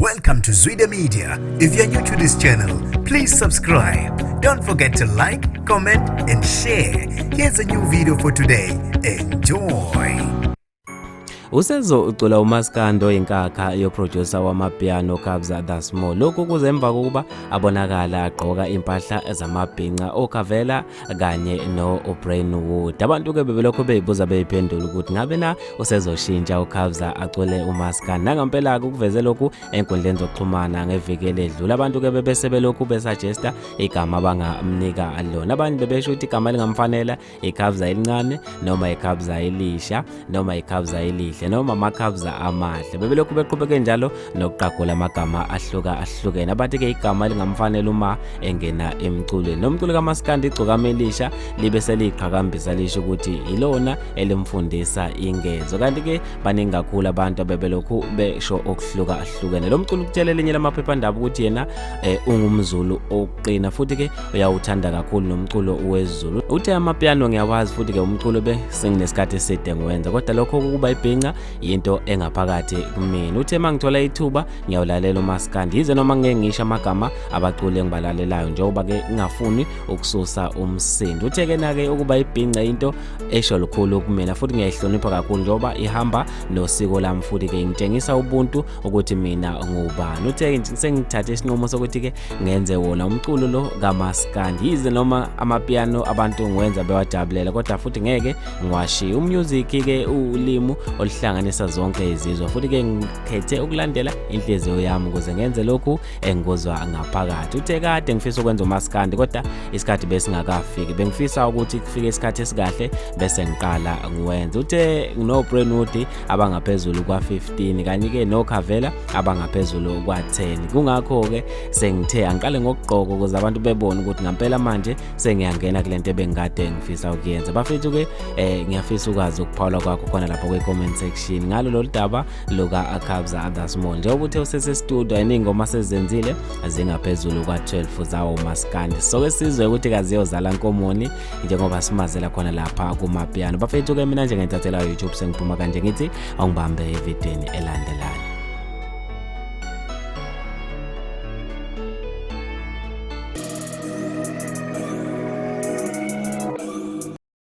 Welcome to Zwida Media. If you're new to this channel, please subscribe. Don't forget to like, comment, and share. Here's a new video for today. Enjoy. Usezo ucula umaskandi oyinkakha yoproducer wamapiano Kabza The Small. Lokhu kuze emva kokuba abonakala agqoka impahla zamabhinca oKhavela kanye no-Brainwood. Abantu-ke bebelokhu beyibuza beyiphendula ukuthi ngabe na usezoshintsha uKhabza acule umaskandi. Nangampela-ke ukuveze lokhu enkundleni zokuxhumana ngeviki eledlule. Abantu-ke bebese belokhu besuggesta igama abangamnika lona. Abanye bebesho ukuthi igama elingamfanela ikhabza elincane noma ikhabza elisha noma ikhabza elihle noma amakhabza amahle. Bebelokhu beqhubeke njalo nokuqagula amagama ahluka ahlukene. Abathi-ke igama elingamfanela uma engena emculweni. Nomculo kaMaskandi igcokama elisha libe seliyiqhakambisa lisho ukuthi ilona elimfundisa ingezo. Kanti-ke baningi kakhulu abantu abebelokhu besho okuhluka ahlukene. Lo mculo ukutshela elinye lamaphephandaba ukuthi yena ungumZulu oqina futhi-ke uyawuthanda kakhulu nomculo wesiZulu. Uthe amapiano ngiyawazi futhi-ke umculo besenginesikhathi eside ngiwenza, kodwa lokho kuba ibhinca yinto engaphakathi kumina. Uthe uma ngithola ithuba ngiyawulalela umaskandi, yize noma ngeke ngisho amagama abaculi engibalalelayo njengoba-ke ngingafuni ukususa umsindo. Uthe-ke na-ke ukuba ibhinca into esho lukhulu kumina futhi ngiyayihlonipha kakhulu njengoba ihamba nosiko lami futhi-ke ngitshengisa ubuntu ukuthi mina ngubani. Uthe-ke sengithathe isinqumo sokuthi-ke ngenze wona umculo lo kamaskandi, yize noma amapiano abantu ngiwenza bewajabulela, kodwa futhi ngeke ngiwashiye. Umusic-ke uwulimi oluhlanganisa zonke izizwe, futhi-ke ngikhethe ukulandela inhliziyo yami ukuze ngenze lokhu engikuzwa ngaphakathi. Uthe kade ngifisa ukwenza umaskandi, kodwa isikhathi besingakafiki. Bengifisa ukuthi kufike isikhathi esikahle bese ngiqala ngiwenze. Uthe no-Brainwood abangaphezulu kwa-15 kanye-ke noKhavela abangaphezulu kwa-10. Kungakho-ke sengithe angiqale ngokugqoka ukuze abantu bebone ukuthi ngampela manje sengiyangena kule nto ebengikade ngifisa ukuyenza. Bafethu-ke ngiyafisa ukwazi ukuphawula kwakho khona lapho kwi-comment section ngalo lolu daba luka Kabza The Small. Njengoba uthe usese-studio ayiney'ngoma sezenzile zingaphezulu kwa-12 zawo maskandi. Soke sizwe ukuthi kaziyozala nkomoni njengoba simazela khona lapha kumapiano. Bafethu-ke mina njengentathela YouTube sengiphuma kanje ngithi awungibambe evidweni elandelayo.